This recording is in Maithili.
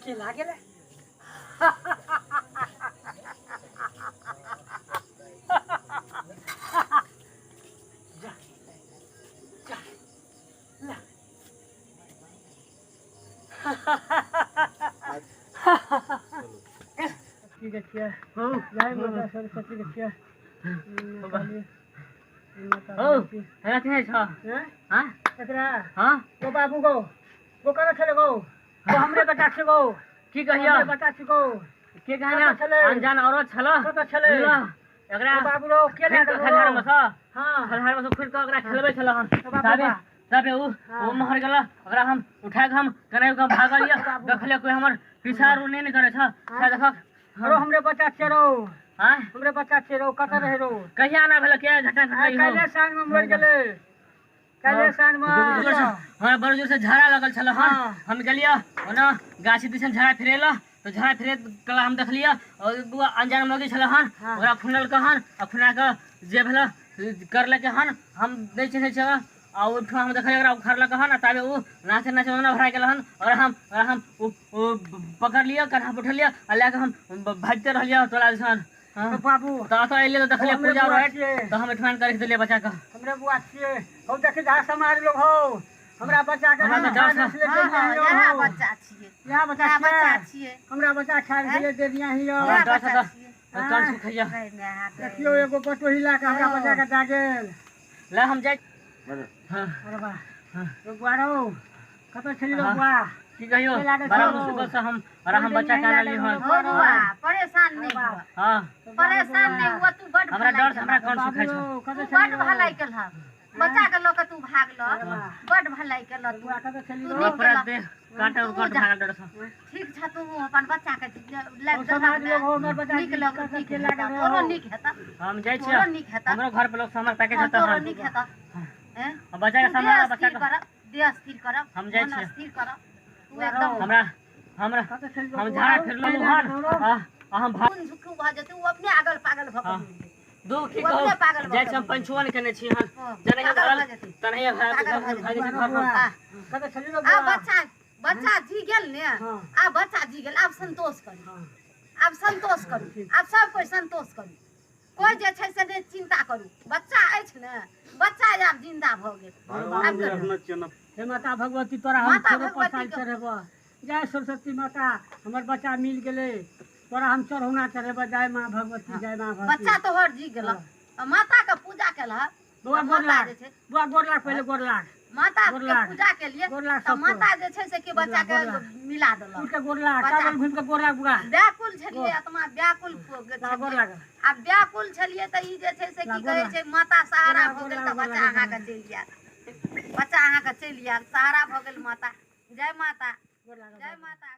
के लागेले जा जा ला की देखिए जय माता सरस्वती देखिए हो हेरा चिन्है छ हाँ एकरा हाँ गो बाबू गो गो कहाँ छले गो गो हमरे बेटा छै गो की कहियो हमरे बेटा छै गो के कहना कतऽ छलै? अनजान औरत छल कतऽ छलै? ल एकरा गो बाबू रो के खुनि लागल कऽ खलिहार में सँ हाँ खलिहार में सँ खुनि कऽ ओकरा खेलबै छल हन बाबू ताबे बा। ताबे उ हाँ। उ महर गेल ओकरा हम उठा कऽ हम कने कऽ भागल यऽ देखलियै कोई हमर पीछा आर नहि ने करै छ से देखक रो हमरे बच्चा छै रो हाँ हमरे बच्चा छै रो कतऽ रहे रो कहिया आना भेल के घटना आइ घटलै हो काल्हि साँझ में मरि गेलै काल्हि साँझ में जोर से हमरा बड़ जोर से झाड़ा लगल छल हन हाँ। हम गेलियै ओना गाछी दिसन झाड़ा फिरेला तो झाड़ा फिरे कला हम देखलियै और एगो अनजान मौगी छल हन हाँ। ओकरा खुनलकै हन आ खुना कऽ जे भेल करलकै हन हम नहि चिन्है छियै आ ओहिठाम हम देखलियै ओकरा उखाड़लकै हन आ ताबे ओ नाचे नाचे ओना भरा गेल हन ओकरा हम ओ पकड़लियै कन्हा पर उठेलियै आ लए कऽ हम भागिते रहलियै टोला दिसन हाँ। ओ बाबू तऽ एतऽ एलियै तऽ देखलियै हमरे पूजा बुआ रहै छियै। तऽ हम एहिठमा करि देलियै बच्चा के हमरे बुआ छियै हौ देखी जहाँ समाज लोग हौ हमरा बच्चा के हमरा तऽ डर से- हाँ हाँ इएह बच्चा छियै यहाँ बच्चा इएह बच्चा छियै छियै हमरा बच्चा खाय ले दे दिया ही हमरा इएह डर से बच्चा तऽ छियै कान सुखैया रे माय गे। देखियौ एगो बटोही ला के हमरा बच्चा के दए गेल ले हम जाइ हाँ अरे बा हाँ। रो बुआ रो कतऽ छली रो हाँ। बुआ की कहियो के लागल बड़ा छौ? मुसीबत से हम और हम बच्चा के आनलियै हन हो बुआ परेशान नहीं हुआ हाँ परेशान नहीं हुआ तू बड हमरा भलाई डर से हमरा केलह कान सुखै बाबू छै रो कतऽ तू छली बड रो भलाई केलह बच्चा के लऽ के तू भागल बड भलाई केलह तू बुआ कतऽ छली तू रो हमरा नीक पूरा केलह देह कांटा तू कांट जा। भागल डर से ठीक छ तू अपन बच्चा के लाइफ ओ समाज लोग हो हमर बच्चा नीक लग कतऽ नीक के हेतऽ लागल तोरो हो नीक हेतऽ हम जाइ तोरो छियै नीक हेतऽ हमरो घर पर लोग हमर पैकेज हाँ, हेतऽ तोरो हन नीक हेतऽ हैं आ बच्चा के तू सम्हार देह बच्चा स्थिर के करब देह स्थिर करब हम जाइ मन छियै। स्थिर करब तू एकदम हमरा हमरा कतऽ छली रो हम बुआ? झाड़ा फिरलहुँ हन आ आ हम भाग खून झुक्कू भऽ जेतै ओ अपने अगल पागल भऽ कऽ हाँ। मरि जेतै। दू की ओ अपने कहू पागल भऽ जाइ कऽ छी हम मरि पंचुआ नहि केने छी हन हाँ, जनाहिये पागल भरल भऽ जेतै। तनाहिये पागल भऽ भागि जेतै। जेतै घर पर आ, कतऽ छली रो आ बुआ बच्चा बच्चा जी गेल ने हाँ। आ बच्चा जी गेल आब संतोष करू हाँ। आब संतोष करू आब सब कोइ संतोष करू कोइ जे छै से नहि चिन्ता करू बच्चा अछि ने बच्चा आब जिन्दा भऽ गेल आब करू। हे माता भगवती तोरा हम माता फेरो भगवती प्रसाद के- चढ़ेबह जय सरस्वती माता हमर बच्चा मिल गेलै तोरा हम चढ़ौना चढ़ेबह जय माँ भगवती जय माँ भगवती बच्चा तोहर जी गेल माता के पूजा केलह बौआ तऽ गोर माता लाग जे छै बौआ गोर लाग पहिले गोर लाग माता गोर के लाग। पूजा केलिए गोर लाग तऽ सबको। माता जे छै से कि बच्चा के गोर लाग। मिला देलक उठ के गोर लाग बच्चा- चावल घुमि के गोर लाग बुआ व्याकुल छलियै आत्मा व्याकुल ला गोर लाग आ व्याकुल छलियै तऽ ई जे छै से की गोर कहै लाग। छै माता सहारा गोर भऽ लाग, गेल तऽ गोर बच्चा लाग, गोर अहाँके चलि आयल बच्चा अहाँके चलि आयल सहारा भऽ गेल माता जय माता गोर लाग जय माता।